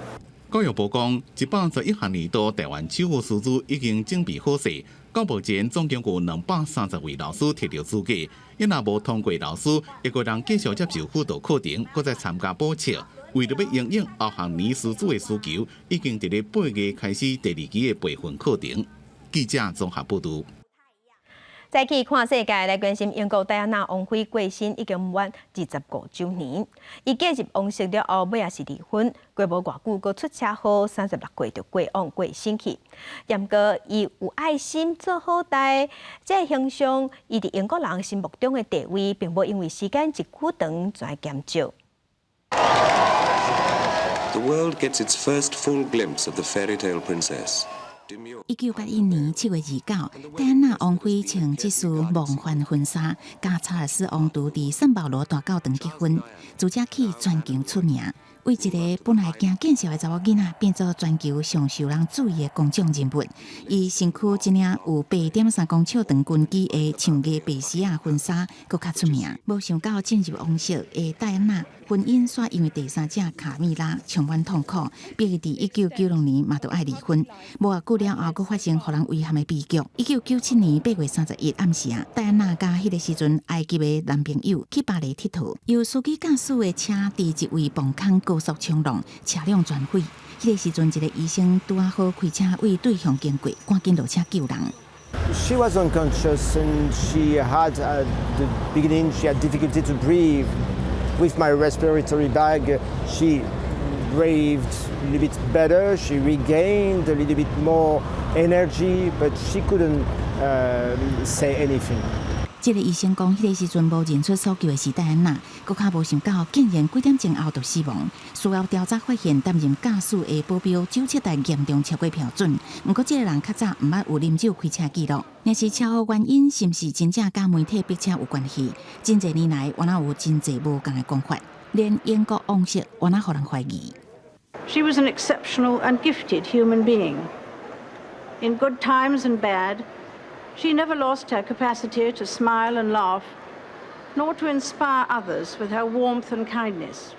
教育部講，111學年度台灣手語師資已經準備好勢，到目前總共有230位老師摕著資格，伊若無通過老師，會閣通繼續接受輔導課程，閣再參加補測。為著欲因應後學年師資的需求，已經佇咧8月開始第二期的培訓課程。記者綜合報導。再去看世界來關心英國戴安娜王妃過身已經滿25週年，伊嫁入王室了後，尾仔是離婚，過無偌久，閣出車禍，36歲就過往過身去。毋過伊有愛心做好代，這个形象，伊佇英國人心目中的地位，並無因為時間一久長而減少。 The world gets its first full glimpse of the fairy tale princess. 1981年7月29，戴安娜王妃穿這束夢幻婚紗，佮查爾斯王儲佇聖保羅大教堂結婚，自這起全球出名。為一个本來驚見笑的查某囡仔，變做全球上受人注意的公眾人物。伊身軀這領有8.3公尺長軍機的長嘅白絲仔婚紗，閣較出名。無想到進入王室的戴安娜，婚姻煞因為第三者卡米拉充滿痛苦，逼伊佇1996年嘛著愛離婚。無偌久了後，閣發生予人遺憾的悲劇。1997年8月31暗時啊，戴安娜佮彼个時陣埃及的男朋友去巴黎𨑨迌，由司機駕駛的車佇一位磅空高速衝撞，車輛全毀。彼个時陣，一个醫生拄仔好開車為對向經過，趕緊落車救人。 She was unconscious and she had at the beginning she had difficulty to breathe. With my respiratory bag, she breathed a little bit better. She regained a little bit more energy, but she couldn't say anything. 這个醫生講，彼个時陣無認出所救的是戴安娜，閣較無想到，竟然幾點鐘後就死亡。事後調查發現，擔任駕駛的保鏢酒測值嚴重超過標準。毋過，這个人較早毋捌有啉酒開車記錄。若是車禍原因是毋是真正佮媒體逼車有關係？真濟年來，原來有真濟無仝的講法，連英國王室原來予人懷疑。 She was an exceptional and gifted human being. In good times and bad, she never lost her capacity to smile and laugh, nor to inspire others with her warmth and kindness.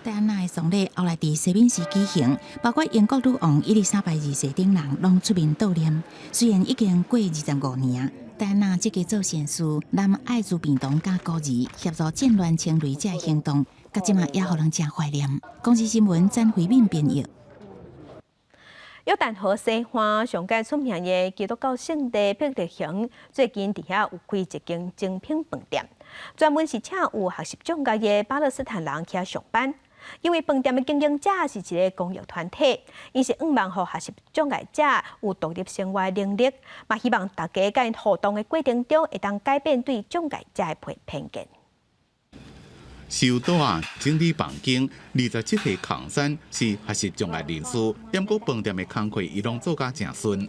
戴安娜的喪禮後來佇西敏寺舉行，包括英國女王伊麗莎白二世等人攏出面悼念。雖然已經過25年，戴安娜積極做善事，南愛滋病童佮孤兒協助戰亂清雷這行動，到這馬也予人誠懷念。公視新聞詹慧敏編譯。約旦河西岸上蓋出名的基督教聖地伯利恆，最近佇遐有開一間精品飯店，專門是請有學習障礙的巴勒斯坦人去遐上班。因為飯店的經營者是一个公益團體，𪜶是向望予學習障礙者有獨立生活的能力，嘛希望大家佮𪜶互動的過程中，會當改變對障礙者的偏見。收桌仔，整理房間，27歲康山是學習障礙人士，毋過飯店的工課伊攏做甲誠順。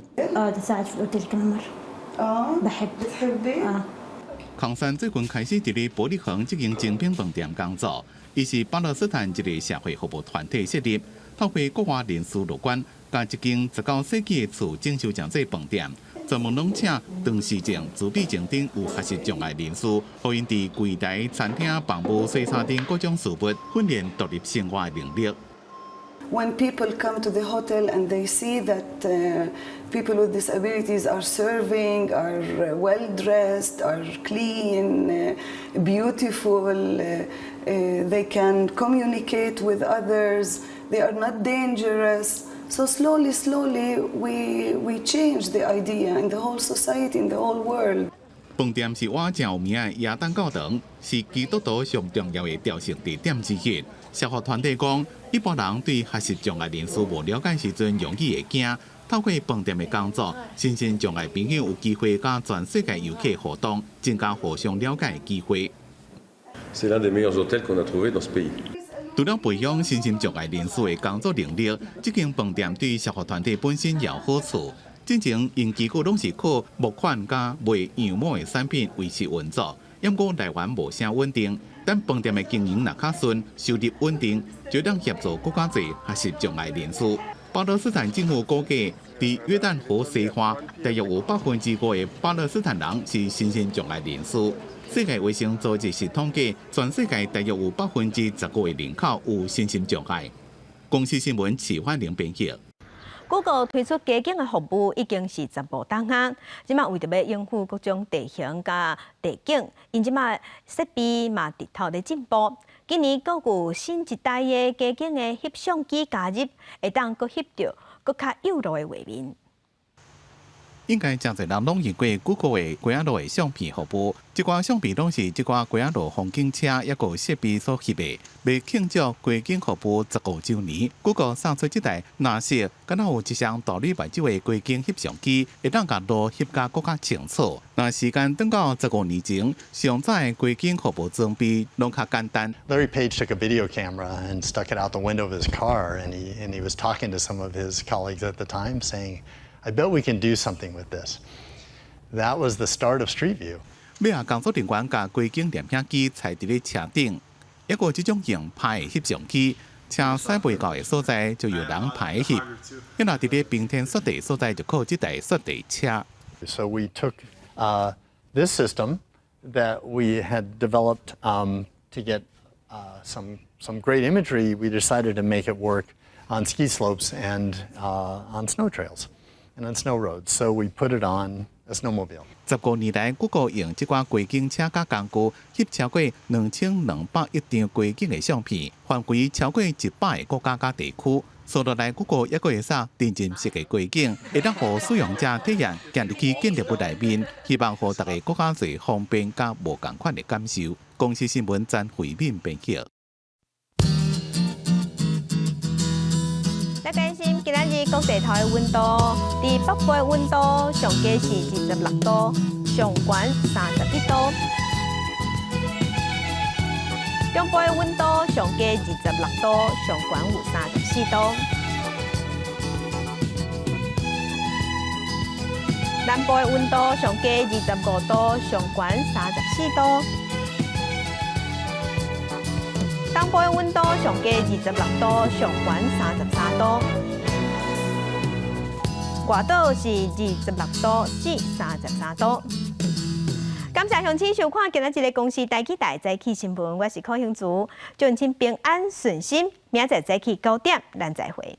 哦，بتحبي？康山最近開始佇咧伯利恆這間精品飯店工作，伊是巴勒斯坦一个社會服務團體設立，透過國外人士樂捐，共一間19世紀的厝整修成做飯店，專門攏請唐氏症、自閉症等有學習障礙人士，予𪜶佇櫃台、餐廳、房務、西餐廳各種事務訓練獨立生活的能力。 When people come to the hotel and they see that people with disabilities are serving, are well dressed, are clean, beautiful, they can communicate with others, they are not dangerous. So slowly, slowly, we change the idea in the whole society, in the whole world. 飯店是倚誠有名的耶誕教堂，是基督徒上重要的朝聖地點之一。社福團體講，一般人對學習障礙人士無了解時陣，容易會驚。透過飯店的工作，身心障礙朋友有機會佮全世界遊客互動，增加互相了解的機會。 C'est l'un des meilleurs hôtels qu'on a trouvé dans ce pays. 除了培養身心障礙人士的工作能力，這間飯店對社福團體本身也有好處。之前𪜶幾乎攏是靠募款佮賣羊毛的產品維持運作，毋過來源無啥穩定。等飯店的經營若較順，收入穩定，就當協助閣較濟學習障礙人士。巴勒斯坦政府估計，佇約旦河西岸，大約有5%的巴勒斯坦人是身心障礙人士。世界衛生組織是統計，全世界大約有15%的人口有身心障礙。公視新聞齊歡玲編譯。 Google 推出街景的服務已經是15冬啊！這馬為著欲應付各種地形佮地景，𪜶這馬設備嘛直頭咧進步。今年閣有新一代的街景的翕相機加入，會當閣翕著閣較幼路的畫面。應該誠濟人攏用過 Google 的街仔路的相片服務，這寡相片攏是這寡街仔路風景車抑閣設備所翕的。欲慶祝街景服務15週年，Google 送出這台藍色，敢若有一雙大鋁目睭的街景翕相機，會當共路翕甲閣較清楚。若時間轉到15年前，上早的街景服務裝備攏較簡單。 Larry Page took a video camera and stuck it out the window of his car, and he was talking to some of his colleagues at the time, saying, "I bet we can do something with this." That was the start of Street View. 尾仔工作人員共街景攝影機載佇咧車頂，抑閣這種用拍的翕相機，車駛袂到的所在就由人拍翕。抑若佇咧冰天雪地所在，就靠這台雪地車。 So we took this system that we had developed to get some great imagery. We decided to make it work on ski slopes and on snow trails and on snow roads. So we put it on a snowmobile. 15年來，Google 用這寡街景車佮工具，翕超過2200億張街景的相片，範圍超過100個國家佮地區。紲落來，Google 抑閣會使沉浸式的街景，會當予使用者體驗行入去建築物內面，希望予大家閣較濟方便佮無仝款的感受。公視新聞曾慧敏編輯。來關心今仔日各地頭的溫度，佇北部的溫度上低是26度，上懸31度。中部的溫度上低26度，上懸有34度。南部的溫度上低25度，上懸34度。東部的溫度上低26度，上懸33度。外島是26度至33度。感謝鄉親收看今仔日的公視台語台早起新聞，我是柯興竹，祝親平安順心，明仔載早起9點，咱再會。